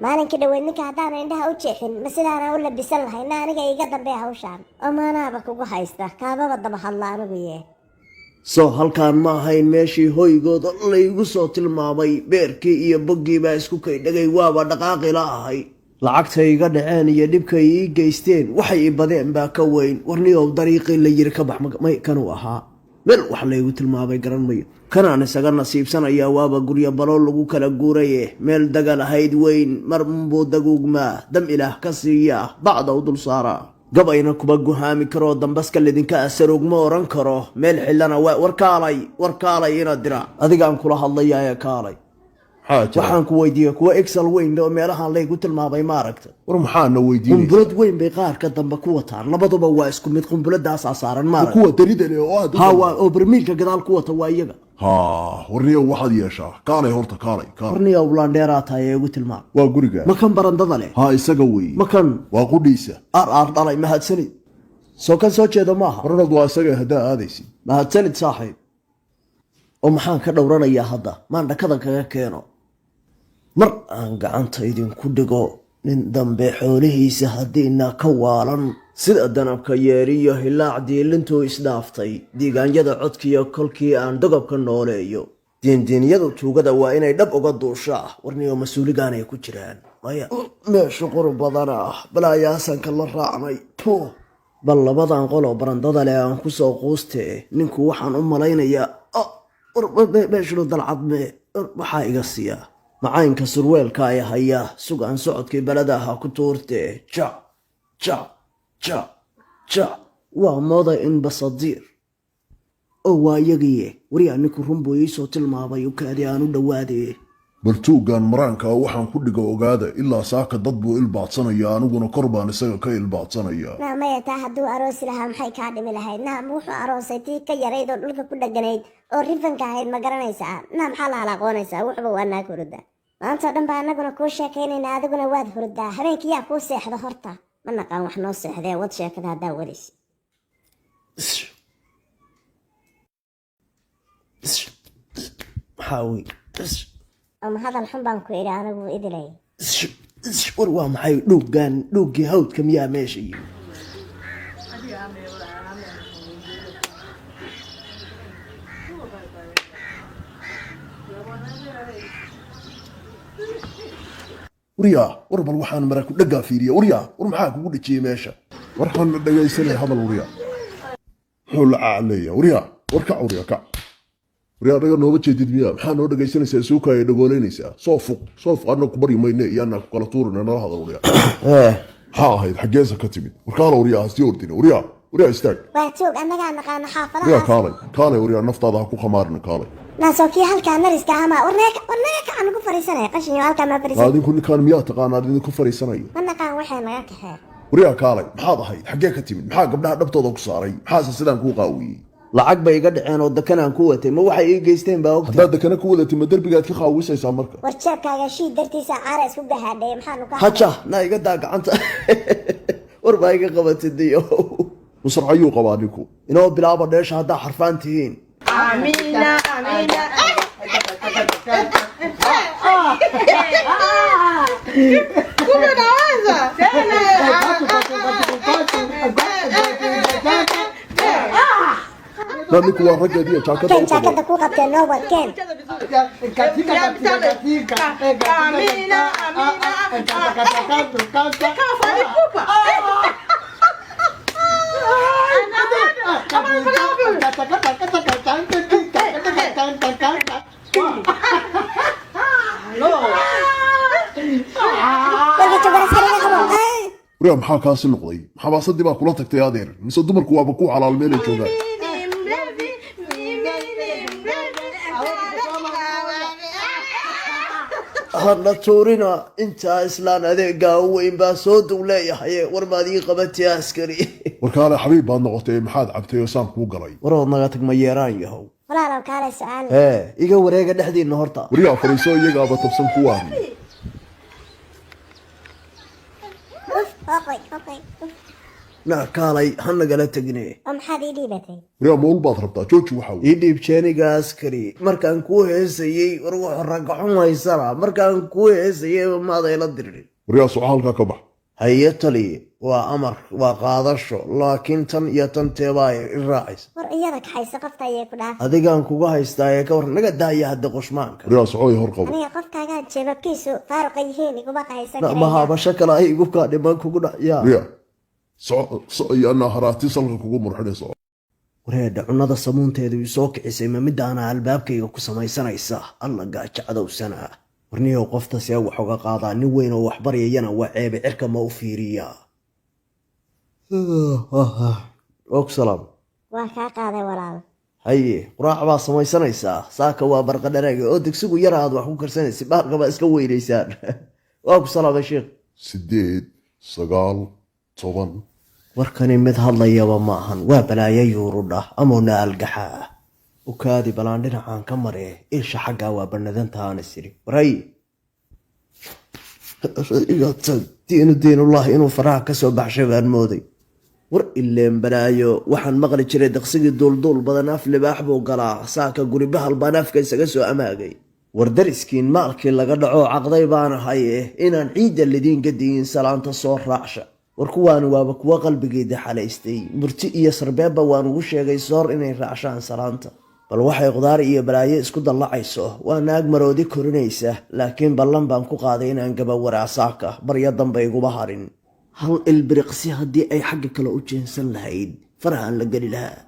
Maalinkii dhoweyd ninka haddaana indhaha u jeexin, ma sidaana u labisan lahay? Na aniga iiga dambeeya hawshaan oo maanaaba kugu haysta, kaababa daba hadla anigu yee. Soo halkaan ma ahayn meeshii hoygooda laygu soo tilmaamay? Beerkii iyo boggii baa isku kaydhagay, waaba dhaqaaqi la ahay. Lacagtay iga dhaceen iyo dhibkay ii geysteen waxay i badeen baa ka weyn. Warniyow, dariiqii la yiri ka bax may kanuu ahaa? Meel wax laygu tilmaamay garan mayo. Kanaan isaga nasiibsanayaa, waaba guryo baloo lagu kala guuraye. Meel dagal ahayd weyn mar unbuu daguugmaa, dam ilaah ka siiyaa, bacda u dul saaraa, gabayna kuma guhaami karoo dambaska lidinka asaroog ma oran karo. Meel xillana waa. War kaalay, war kaalay, inaad dira adigaan kula hadlayaa ee kaalay. Maxaa jira? Waxaan ku weydiiyey kuwa excel weyn oo meelahan laygu tilmaamay, ma aragta? War, maxaana weydiinaysaa? Qumbulad weyn bay qaarka dambe ku wataan, labaduba waa isku mid, qumbuladaasaa saaran, ma aragta? Kuwa darida leh oo aad u Ha, waa oo barmiilka gadaal ku wata, waa iyaga. Ha, warniyo, waxaad yeeshaa, kaalay horta, kaalay, kaalay. Warniyo, ulandheeraa tahay ee igu tilmaam. Waa guriga. Ma kan barandada leh? Ha, isaga weeye. Ma kan? Waa qudhiisa. Aar aar dhalay, mahadsanid. Soo kan soo jeeda maaha? Waranad, waa isaga haddaa aadaysid. Mahadsanid, saaxiib. Oo maxaan ka dhowranayaa hadda? Maan dhakada kaga keeno? Mar aan gacanta idinku dhigo, nin dambe xoolihiisa haddiina ka waalan. Sida danabka yeeriyo hilaac diilintuu isdhaaftay, diigaanyada codkiyo kolkii aan dogobka nooleeyo, diindiinyadu tuugada waa inay dhab uga duushaa. Warniyo, mas-uuligaanay ku jiraan maya? Meeshu qurub badana ah, balaayaasanka la raacnay. Puh, bal labadan qoloo barandada leh aan ku soo quustee. Ninku waxaan u malaynayaa meeshunu dalcadme. Waxaa iga siiya macaynka surweelka ay hayaa sugaan socodkii baladaha ku tuurtee. Jac jac jac jac, waa mooda in basadiir oo waa iyagiye. Waryaa, ninku run buu iisoo tilmaamay, ukaadi aan u dhowaadee. Bal tuuggan maraanka waxaan ku dhigo ogaada, ilaa saaka dad buu ilbaadsanaya, aniguna kor baan isaga ka ilbaadsanaya. Naa maya, taa hadduu aroosi lahaa maxay kaa dhimi lahayd? Naa wuxuu aroosay tii ka yarayd oo dhulka ku dheganayd oo rifanka ahayd, ma garanaysaa? Naa maxaa la halaaqoonaysaa? Wuxuba waa naag hurda. Maanta oo dhan baa anaguna kuu sheekaynaynaa, adiguna waad hurdaa. Habeenkii yaa kuu seexda horta? Ma naqaan wax noo seexdee, wad sheekada haddaa wadaysa. Maxaa wey? Ama hadal xun baan ku idhi anigu idilay? War, waa maxay dhuuggan? Dhuuggii hawdka miyaa meesha yimi? Waryaa, war bal waxaan mara ku dhaggaa fiiriya. Waryaa, war maxaa kugu dhejiyey meesha? War waxaan la dhegaysanaya hadal. Waryaa, muxuu la cacleeya? Waryaa, war kac, waryaa, kac. Waryaa, dhaga nooma jeedid miya? Maxaa noo dhegaysanaysaa? Isuukaaya dhagoolaynaysaa. Soo fuq, soo fuq, anna ku baryi mayne iyo annaa ku kala tuurina. Nala hadal, waryaa. Maxaa ahayd? Xaggeesa ka timid? War kaala, waryaa, hasii ordina. Waryaa, waryaa, istaag. Waa tuug, annagaa naqaano Waryaa. xaafadahaas. Kaalay, kaalay, waryaa, naftaada ha ku khamaarina, kaalay. Naasoo kii halkaa nariska ama war naga, war naga kacan ugu fariisanaya qashin iyo halkaa maa fariisan. Adinku ninkaan miyaa taqaanaa idinku fariisanayo? Ma naqaan, waxay naga kaxee. Waryaa, kaalay, maxaad ahayd? Xaggee ka timid? Maxaa gabdhaha dhabtooda ku saaray? Maxaase sidaan kuu qaawiyey? Lacag bay iga dhaceen oo dakanaan ku watay. Ma waxay ii geysteen baa ogta? Haddaad dakana ku wadatay, ma derbigaad ka qaawisaysaa marka? War jeebkaaga shii dartiisa caara isku gahaadhay, maxaanu ka Haja na iga daa gacanta, war baa iga qabatay diyo. Musarcayuu qabaa ninku. Inoo bilaaba dheesha haddaa xarfaan tihiin. Amina, Amina. Kumbe unaweza tena. Na ninku waa raggeediyo jaakada Keen u qabo. Jaakada kuu qabtee noo wad, keen. Amina, Amina. Kama Fally Ipupa. Warka jogaraskariga qabo. Waryaa, maxaa kaasi noqday? Maxabaasadii baa kula tagtay adeer, mise dumarku waaba ku xalaal meelay joogaan? Mimi ni mlevi, mimi ni mlevi. Hana tuurina intaa, islaan adeegaa u weyn baa soo dug leeyahay. War maad ii qabatay, askari? War kaale, xabiib baad noqotay, maxaad cabtay oo saan kuu galay? Warood naga tag, ma yeeraan yahow. Walaalow, kaalay su-aal. Hee, iga wareega dhexdiinna horta. Waryaa, fariiso, iyagaaba tabsan kuwaani. Uf, hoqoy hoqoy, uf. Naa kaalay, ha nagala tegine. Oo maxaad ii dhiibatay? Waryaa, maul baad rabtaa? Jooji waxa wey. Ii dhiib jeeniga askari. Markaan kuu heesayey, war wuxuu ragaxun haysana, markaan kuu heesayey maadayla dirin. Waryaa, soco, halkaa ka bax. Haye taliye, waa amar, waa qaadasho, laakiin tan iyo tan teebaa i raacaysa? War iyada kaxayso, qofta ayay ku dhaaf. Adigaan kuga haystaa ee ka war naga daaya hadda qoshmaanka. Waryaa, soco, i hor qabo. Aniga qofkaagaan jeebabkiisu faaruqa yihiin iguma kahaysan karaya. Mahaabasho kale ay igu kaa dhiman kugu dhacyaa. Waryaa, soco, soco, iyo anaa haraati salka kugu murxinay, soco. Wareedha, cunnada samuunteedu i soo kicisay, ma midaana albaabkayga ku samaysanaysa? Alla, gaajo cadowsana. Warniyow, qofta see wax uga qaadaa? Nin weyn oo wax baryayana waa ceebe. Cirka ma u fiiriyaa? Og salaam. Waa kaa qaaday, walaal. Haye, quraac baa samaysanaysaa. Saaka waa barqadharaaga oo degsigu yara aad wax ku karsanaysa, baalka baa iska weynaysaan. Waa ku salaamay, sheekh. 8, 9, 10. Warkani mid hadlayaba ma ahan, waa balaayo yuurudha amoona algaxa ah. Ukaadi balaan dhinacaan ka maree, isha xaggaa waa banadantaana siri. Waray, iga tag. Diinu diinullahi inuu faraha ka soo baxshay baan mooday. War ileen balaayo, waxaan maqli jiray daqsigii duulduul badan af libaax buu galaa. Saaka guri bahal baan afka isaga soo amaagay. War dariskiin maalkii laga dhaco caqday baan ahaye, inaan ciidda lidiinka diyin salaanta soo raacsha. War kuwaani waaba kuwo qalbigeyda xalaystay. Murti iyo sarbeebba waan ugu sheegay soor inay raacshaan salaanta. Bal waxay qudaar iyo balaayo isku dallacayso, waa naag maroodi korinaysa. Laakiin ballan baan ku qaaday inaan gabawaraa saaka, baryo dambe iguma harin. Hal ilbiriqsi haddii ay xagga kale u jeensan lahayd, farahaan la geli lahaa.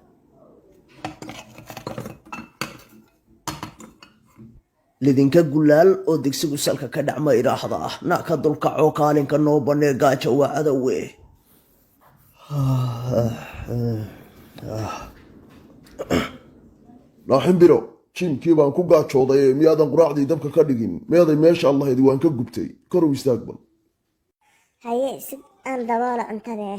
Lidinka gulaal oo degsigu salka ka dhacma idhaahda. Na ka dulkacoo kaalinka noo banee, gaaja waa cadowe. Naaximbiro, jiimkii baan ku gaajooday ee miyaadan quraacdii dabka ka dhigin? Miyaday meesha Allahaydi? Waan ka gubtay. Kor u istaag bal. Haye, si aan daboola cuntadee.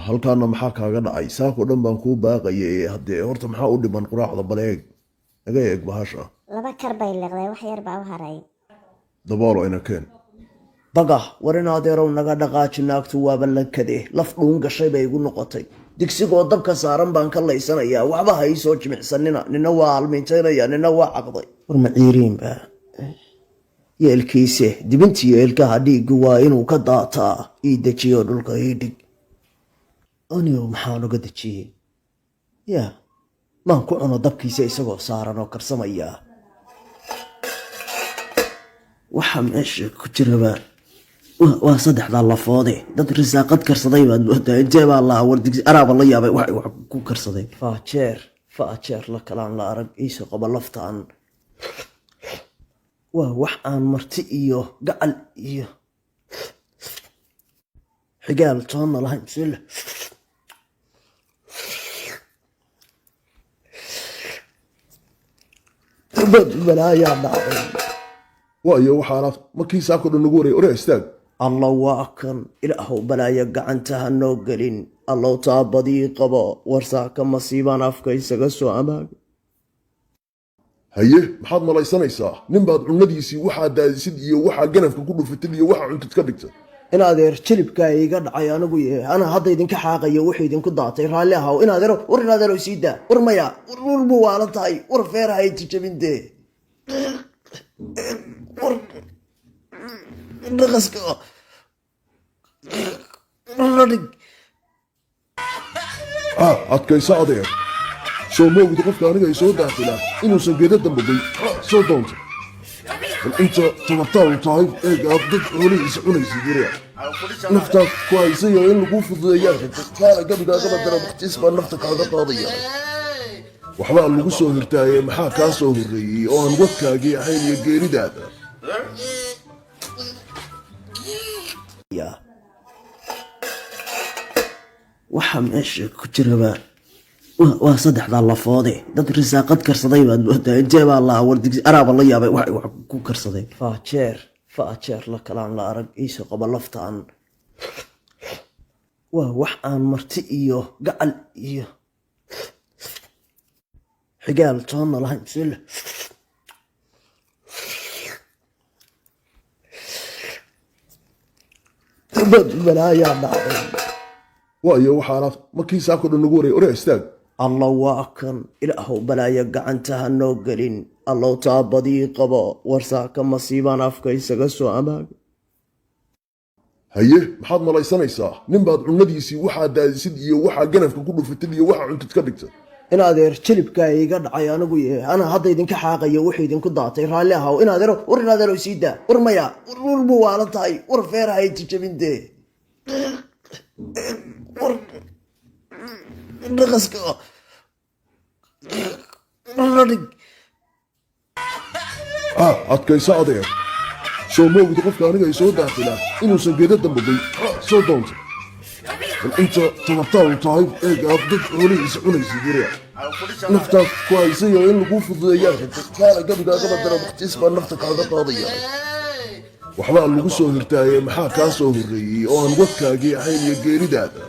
Halkaana maxaa kaaga dhacay? Saakoo dhan baan kuu baaqayay. Haddee horta maxaa u dhiman quraacda? Bal eeg, naga eeg bahasha. Laba kar bay liqday, wax yar baa u haray. Daboolo, ina keen. Baga, war in adeerow naga dhaqaaji, naagtu waaba lankade. Laf dhuun gashay bay igu noqotay. Digsigoo dabka saaran baan ka laysanayaa. Waxba ha ii soo jimicsanina. Nina waa almintaynaya, nina waa caqday. War maciiriinba yeelkiise, dibintiyo ilkaha dhiiggu waa inuu ka daataa. Ii dejiyo dhulka ii dhig. Anigo maxaan uga dejiyey? Yaa maan ku cuno dabkiisa isagoo saaran oo karsamaya? Waxa meesha ku jiraba waa saddexdaa lafoode. Dad risaaqad karsaday baad moodaa. Intee baa lahaa? War digsi araaba la yaabay waxay wax ku karsaday. Faajeer faajeer la kalaan la arag. Iisoo qaba laftaan. Waa wax aan marti iyo gacal iyo xigaal toonna lahayn. Bismillah. Balaayaa dhacday. Waayo, waxaana markii saakoo dhan nagu warayay. Oryaa, istaag. Alla, waa kan. Ilaahow, balaayo gacanta ha noo gelin. Allow, taabadii qabo. Warsaaka masiibaan afka isaga soo amaagay. Haye, maxaad malaysanaysaa? Nin baad cunnadiisii waxaa daadisid iyo waxaa ganafka ku dhufatid iyo waxaa cuntid ka dhigta. In adeer, jilibkaa iiga dhacay anigu ye, anaa hadda idinka xaaqayo wuxuu idinku daatay. Raalli ahaw, in adeero. War in adeero, sii daa. War maya, war war buu waalan tahay. War feerahay jijabintee. War dhaqaska radhig. Adkayso adeer. Soo moogid qofka aniga ay soo daafilaa inuusan geeda damba goy soo doonto. Bal inta tabartaadu tahay eeg, aad dad xoolihiisa cunaysid. Waryaa, naftaa ku haysayo in laguu fududeeyaa rabtay. Kaala gabigaagaba dara waqtiis baa nafta kaaga qaadaya. Waxbaa lagu soo hirtaaye, maxaa kaa soo horreeyey oo aan wadkaagii ahayn iyo geeridaada? Waxa meesha ku jiraba waa saddexdaa lafoode. Dad risaaqad karsaday baad moodaa. Intee baa lahaa? War digsi araaba la yaabay waxay wax ku karsaday. Faajeer faajeer la kalaan la arag. Iisoo qaba laftaan. Waa wax aan marti iyo gacal iyo xigaal toonna lahayn. Bismillah. Balaayaa dhacday. Waayo, waxaanaad markii saako dhan nagu wareey. Waryaa, istaag. Alla, waa kan. Ilaahow, balaayo gacanta ha noo gelin. Allow, taabadii qabo. Warsaaka masiibaan afka isaga soo amaaga. Haye, maxaad malaysanaysaa? Nin baad cunnadiisii waxaa daadisid iyo waxaa ganafka ku dhufatid iyo waxaa cuntid ka dhigta. In adeer, jilibkaa iga dhacay anigu ye. Anaa hadda idinka xaaqayo wuxuu idinku daatay. Raalli ahaw, in adeero. War, in adeero, sii daa. War maya, war, war, buu waalan tahay. War, feerahay jijabintee. War dhaqaska dhig. Ah, adkayso adeer. Soo moogda qofka aniga ay soo daafilaa inuusan geeda dambabay soo doonto. Bal inta tabartaadu tahay eeg, aad dad xoolihiisa cunaysid. Waryaa, naftaad ku haysayo in laguu fududeeyaa rabtay. Kaala gabigaagaba dara waqtiis baa nafta kaaga qaadaya. Waxbaa lagu soo hirtaaye, maxaa kaa soo horreeyey oo aan wadkaagii ahayn iyo geeridaada?